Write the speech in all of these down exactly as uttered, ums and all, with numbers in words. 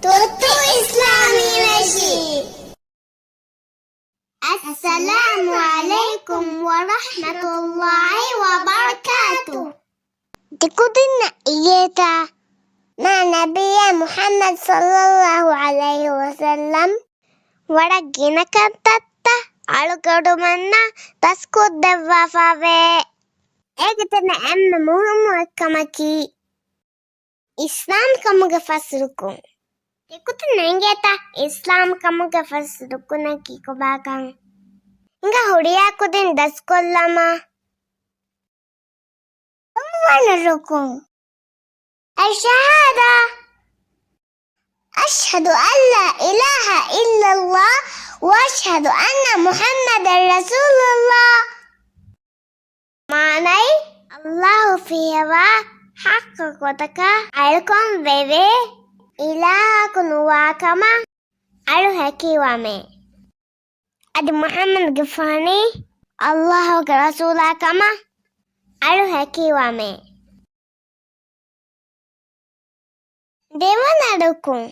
ތުއްތު އިސްލާމީ ވެށި. އައްސަލާމު ޢަލައިކުމް ވަރަޙްމަތުﷲި ވަބަރަކާތުހު. ތިކުދިންނަށް އިނގޭތަ؟ މާ ނަބިއްޔާ މުޙައްމަދު ޞައްލައްލާހު ޢަލައިހި ވަސައްލަމް ވަރަށް ގިނަ ކަންތައްތައް އަޅުގަނޑުމެންނަށް ދަސްކޮށްދެއްވާފަވޭ. އޭގެ ތެރެއިން އެންމެ މުހިއްމު އެއްކަމަކީ، އިސްލާމް ކަމުގެ ފަސް ރުކުން. ތިކުދިންނަށް އިނގޭތަ އިސްލާމް ކަމުގެ ފަސް ރުކުނަކީ ކޮބާކަން؟ ހިނގާ ހުރިހާ ކުދިން ދަސްކޮށްލަމާ. ފުންވަނަ ރުކުން. އައްޝަހާދާ. أشهد أن لا إله إلا الله وأشهد أن محمدا رسول الله. މާނައީ، ﷲ ފިޔަވާ ޙައްޤު ގޮތަކަށް އަޅުކަން ވެވޭ އިލާހަކު ނުވާ ކަމަށް އަޅު ހެކިވަމޭ. އަދި މުޙައްމަދުގެފާނީ ﷲގެ ރަސޫލާ ކަމަށް އަޅު ހެކިވަމޭ. ދެވަނަ ރުކުން،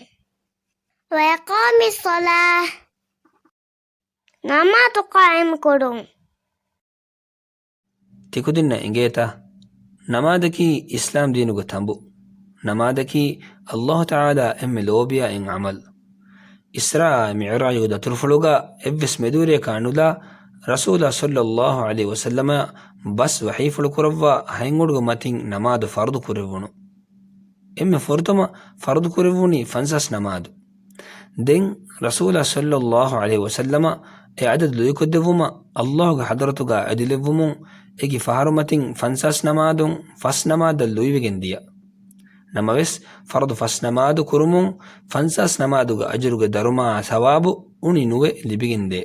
وإقام الصلاة، ނަމާދު ޤާއިމް ކުރުން. ތިކުދިންނަށް އިނގޭތަ؟ ނަމާދަކީ އިސްލާމް ދީނުގެ ތަނބު. ނަމާދަކީ ﷲ ތަޢާލާ އެންމެ ލޯބިޔާ އިން ޢަމަލު. އިސްރާއާއި މިޢުރާޖުގެ ދަތުރުފުޅުގަ އެއްވެސް މެދުވެރިޔަކާ ނުލާ، ރަސޫލާ ޞައްލައްލާހު ޢަލައިހި ވަސައްލަމައަށް ބަސް ވަޙީފުޅު ކުރައްވާ ހަތް އުޑުގެ މަތިން ނަމާދު ފަރުޟު ކުރެއްވުނު. އެންމެ ފުރަތަމަ ފަރުޟު ކުރެއްވުނީ ފަންސާސް ނަމާދު. ދެން ރަސޫލާ ޞައްލައްލާހު ޢަލައިހި ވަސައްލަމަ އެ އަދަދު ލުއިކޮށްދެއްވުމަށް ﷲގެ ޙަޟްރަތުގަ އެދިލެއްވުމުން އޭގެ ފަހަރުމަތިން ފަންސާސް ނަމާދުން ފަސް ނަމާދަށް ލުއިވެގެން ދިޔަ. ނަމަވެސް، ފަރުޟު ފަސް ނަމާދު ކުރުމުން ފަންސާސް ނަމާދުގެ އަޖުރުގެ ދަރުމައާ ޘަވާބު އުނި ނުވެ ލިބިގެންދޭ.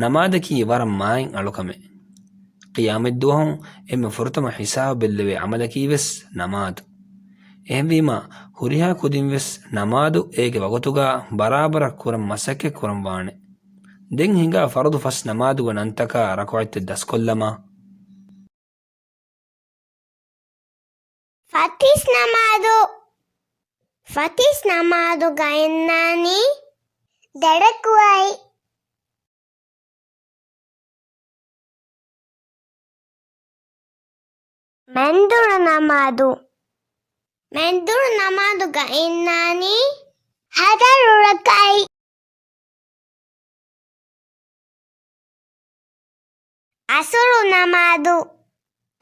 ނަމާދަކީ ވަރަށް މާތް އަޅުކަމެއް. ޤިޔާމަތްދުވަހު އެންމެ ފުރަތަމަ ހިސާބު ބެއްލެވޭ ޢަމަލަކީވެސް ނަމާދު. އެހެންވީމަ، ހުރިހާ ކުދިންވެސް ނަމާދު އޭގެ ވަގުތުގަ ބަރާބަރަށް ކުރަން މަސައްކަތް ކުރަން ވާނެ. ދެން ހިނގާ ފަރުޟު ފަސް ނަމާދުގެ ނަންތަކާ ރަކުޢަތްތައް ދަސްކޮށްލަމާ. ފަތިސް ނަމާދު. ފަތިސް ނަމާދުގަ އިންނާނީ ދެ ރަކުޢަތް. މެންދުރު ނަމާދު. މެންދުރު ނަމާދުގަ އިންނާނީ ހަތަރު ރަކަޢަތް. ޢަޞުރު ނަމާދު.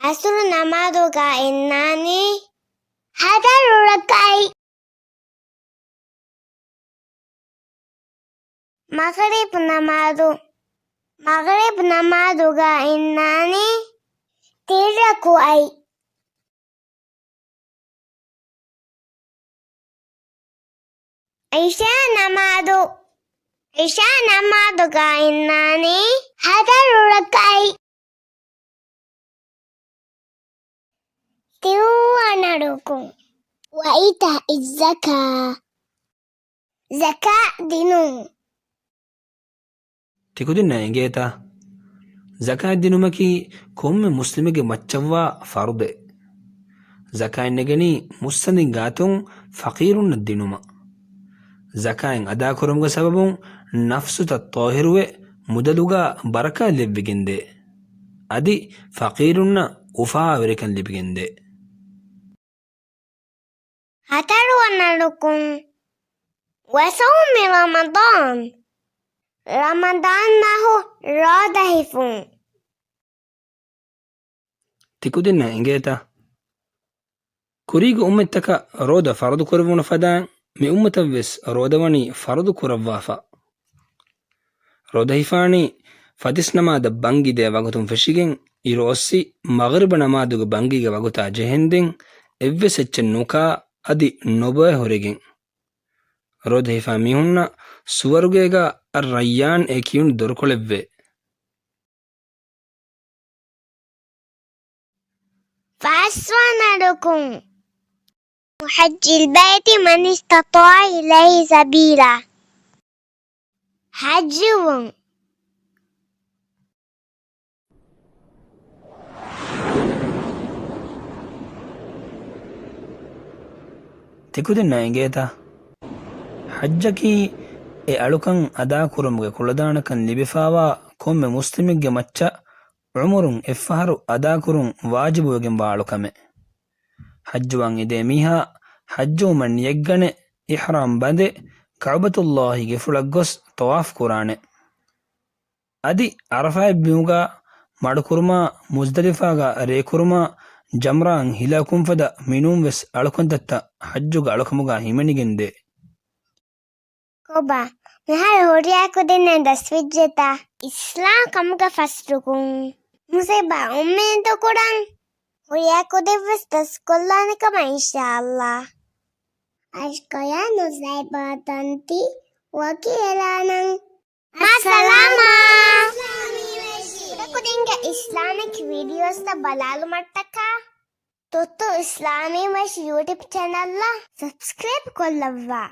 ޢަޞުރު ނަމާދުގަ އިންނާނީ ހަތަރު ރަކަޢަތް. މަޣްރިބް ނަމާދު. މަޣްރިބް ނަމާދުގަ އިންނާނީ ތިން ރަކުޢަތް. ޢިޝާ ނަމާދު. ޢިޝާ ނަމާދުގަ އިންނާނީ ހަތަރު ރަކަޢަތް. ތިންވަނަ ރުކުން، وإيتاء الزكاة، ޒަކާތް ދިނުން. ތިކުދިންނަށް އެނގޭތަ؟ ޒަކާތް ދިނުމަކީ ކޮންމެ މުސްލިމެއްގެ މައްޗަށްވާ ފަރުޟެއް. ޒަކާތް ނެގެނީ މުއްސަނދިން ގާތުން ފަޤީރުންނަށް ދިނުމަށް. ޒަކާތް އަދާކުރުމުގެ ސަބަބުން ނަފްސުތައް ޠާހިރުވެ، މުދަލުގަ ބަރަކާތް ލެއްވިގެންދޭ. އަދި ފަޤީރުންނަށް އުފާވެރިކަން ލިބިގެންދޭ. ހަތަރުވަނަ ރުކުން، وصوم رمضان، ރަމަޟާން މަހު ރޯދަ ހިފުން. ތިކުދިންނަށް އެނގޭތަ؟ ކުރީގެ އުއްމަތްތަކަށް ރޯދަ ފަރުޟު ކުރެވުނު ފަދައިން، މި އުއްމަތަށްވެސް ރޯދަ ވަނީ ފަރުޟު ކުރައްވާފަ. ރޯދަ ހިފާނީ ފަތިސް ނަމާދަށް ބަންގި ދޭ ވަގުތުން ފެށިގެން، އިރު އޮއްސި މަޣްރިބަ ނަމާދުގެ ބަންގީގެ ވަގުތާ ޖެހެންދެން، އެއްވެސް އެއްޗެއް ނުކާ އަދި ނުބޮއެ ހުރެގެން. ރޯދަ ހިފާ މީހުންނަށް ސުވަރުގޭގަ އައްރައްޔާން އޭ ކިޔުނު ދޮރުކޮޅެއްވޭ. ފަސްވަނަ ރުކުން، وحج البيت من استطاع إليه سبيلا، ޙައްޖުވުން. ތިކުދިންނަށް އެނގޭތަ؟ ޙައްޖަކީ އެ އަޅުކަން އަދާކުރުމުގެ ކުޅަދާނަކަން ލިބިފާވާ ކޮންމެ މުސްލިމެއްގެ މައްޗަށް ޢުމުރުން އެއްފަހަރު އަދާކުރުން ވާޖިބުވެގެންވާ އަޅުކަމެއް. ޙައްޖުވާން އެދޭ މީހާ ޙައްޖުވުމަށް ނިޔަތްގަނެ، އިޙްރާމް ބަނދެ، ކަޢުބަތުﷲ ގެފުޅަށް ގޮސް ޠަވާފް ކުރާނެ. އަދި ޢަރަފާތް ބިމުގަ މަޑުކުރުމާ، މުޒްދަލިފާގަ ރޭކުރުމާ، ޖަމްރާއަށް ހިލައުކުން ފަދަ މިނޫން ވެސް އަޅުކަންތައްތައް ޙައްޖުގެ އަޅުކަމުގަ ހިމެނިގެންދޭ. ކޮބާ، މިހާރު ހުރިހާ ކުދިންނަށް ދަސްވެއްޖެތަ؟ އިސްލާމް ކަމުގެ ފަސް ރުކުން. މުސީބާ އުއްމީދު ކުރަން. ހުރިހާ ކުދިން ވެސް ދަސްކޮށްލާނެ ކަމަށް އިންޝާﷲ. އަޝްކޮޔާ ނުޒައިބާ ތަންތި ވަކި އެލާނަން. މާ ސަލާމާ. ކުދިންގެ އިސްލާމިކް ވީޑިއޯސްތައް ބަލާލުމަށްޓަކާ ތުއްތު އިސްލާމީ ވެށި ޔޫޓިއުބް ޗެނަލްއަށް ސަބްސްކްރައިބް ކޮށްލައްވާ.